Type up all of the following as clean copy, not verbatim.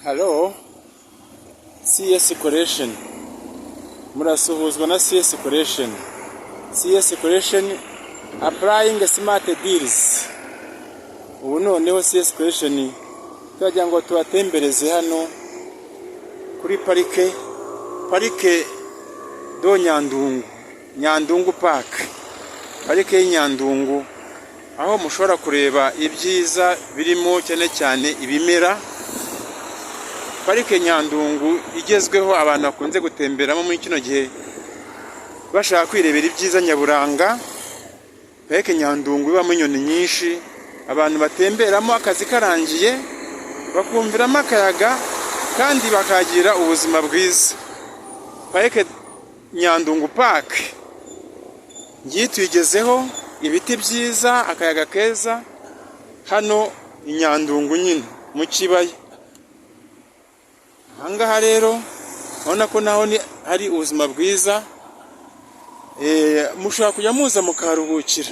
Hello, CS Collection. Murasuhuzwa na CS Collection. CS Collection applying smart deals. Ubu noneho CS Collection turagira ngo tubatembereze hano kuri parike, Parike de Nyandungu, Nyandungu Park. Parike y'inyandungu, aho mushobora kureba ibyiza birimo, cyane cyane ibimera. Parike Nyandungu igezweho, abantu bakunze gutemberamo muri kino gihe bashaka kwirebera ibyiza nyaburanga. Parike Nyandungu ibamo inyoni nyinshi, abantu batemberamo akazi karangiye, bakumviramo akayaga kandi bakagira ubuzima bwiza. Parike Nyandungu Park ngiyi tuyigezeho, ibiti byiza, akayaga keza, hano i Nyandungu nyine mu kibaya. Aha ngaha rero urabona ko naho hari ubuzima bwiza, mushobora kujya muza mukaharuhukira.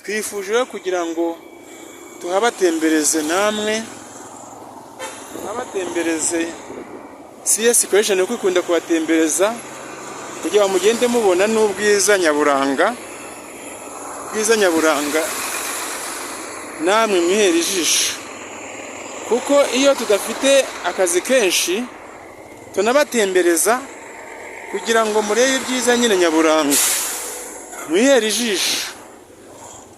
Twifuje rero kugira ngo tuhabatembereze namwe, tuhabatembereze. CS Collection uko ikunda kubatembereza kugira ngo mugende mubona n'ubwiza nyaburanga, ubwiza nyaburanga namwe mwihere ijisho, kuko iyo tudafite akazi kenshi tunabatembereza kugira ngo murebe ibyiza nyine nyaburanga, mwihere ijisho.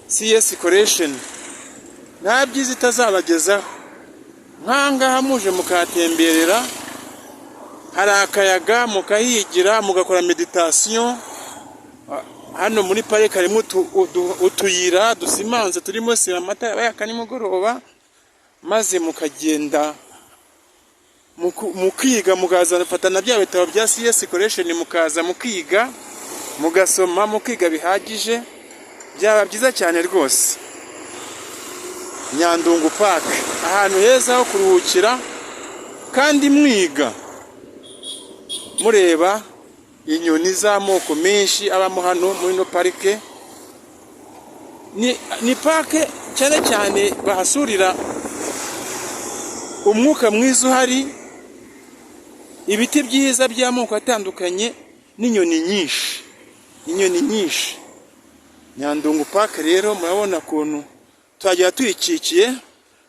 CS Collection nta byiza itazabagezaho. Nk'aha ngaha muje mukahatemberera, hari akayaga, mukahigira, mugakora méditation. Hano muri parike harimo utuyira dusimanze turimo sima, amatara yaka nimugoroba, maze mukagenda mukiga, mukazafata na bya bitabo bya CS Collection, mukaza mukiga, mugasoma, mukiga bihagije, byaba byiza cyane rwose. Nyandungu Park, ahantu heza ho kuruhukira kandi mwiga, mureba inyoni z'amoko menshi abamo hano muri ino parike. Ni parike cyane cyane bahasurira umwuka mwiza uhari, ibiti byiza by'amoko atandukanye n'inyoni nyinshi, inyoni nyinshi. Nyandungu Park rero murabona ukuntu tuhagera tuyikikiye,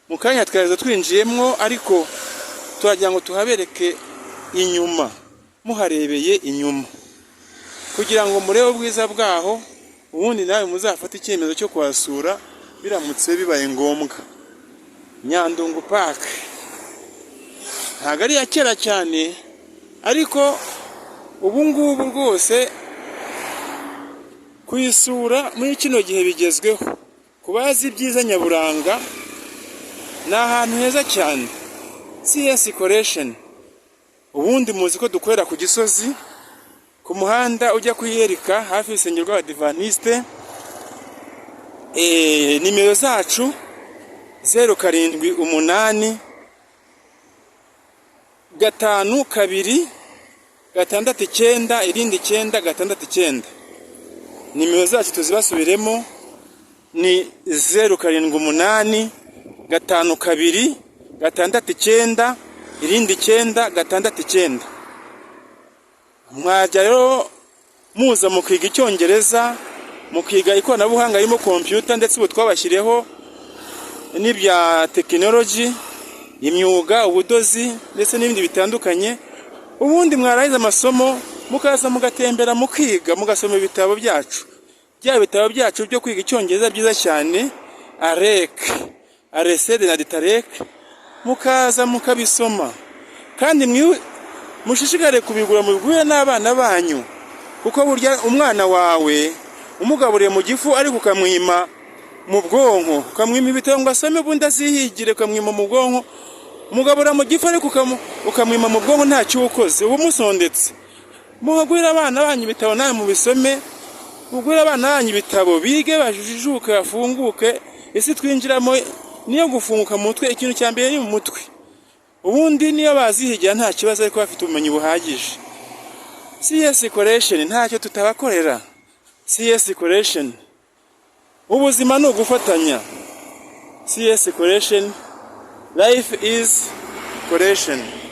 mu kanya twaza twinjiyemo, ariko turagira ngo tuhabereke inyuma, muharebeye inyuma, kugira ngo murebe ubwiza bwaho, ubundi nawe muzafate icyemezo cyo kuhasura biramutse bibaye ngombwa. Nyandungu Park ntabwo ari iya kera cyane, ariko ubu ngubu rwose kuyisura muri kino gihe bigezweho. Ku bazi ibyiza nyaburanga, ni ahantu heza cyane. CS Collection, ubundi muzi ko dukorera ku Gisozi, ku muhanda ujya kuyerika, hafi y'urusengero rw'Abadivantisite. Nimero zacu 078 52 69 irindi 9 6 9. Nimero zacu tuzibasubiremo, ni 078 52 69 irindi 9 6 9. Mwajya rero muza mukiga icyongereza, mukiga ikoranabuhanga ririmo kompiyuta, ndetse ubu twabashyiriyeho n'ibya tekinoloji, imyuga, ubudozi ndetse n'ibindi bitandukanye. Ubundi mwarangiza amasomo mukaza mugatembera, mukiga, mugasoma ibitabo byacu, bya bitabo byacu byo kwiga icyongereza byiza cyane, arek aresede na ditarek, mukaza mukabisoma. Kandi mushishikare kubigura, mubigure n'abana banyu, kuko burya umwana wawe umugaburiye mu gifu ariko ukamwima mu bwonko, ukamwima ibitabo ngo asome ubundi azihigire, ukamwima mu bwonko, umugabura mu gifu ariko ukamwima mu bwonko, ntacyo ukoze, uba umusondetse. Mugurire abana banyu ibitabo, nawe mubisome, mugurire abana banyu ibitabo bige, bajijuke, bafunguke. Isi twinjiramo niyo gufunguka mu mutwe, ikintu cya mbere ni mu mutwe. Ubundi niyo bazihigira nta kibazo, ariko bafite ubumenyi buhagije. CS Collection ntacyo tutabakorera. CS Collection, ubuzima ni ugufatanya. CS Collection, life is decoration.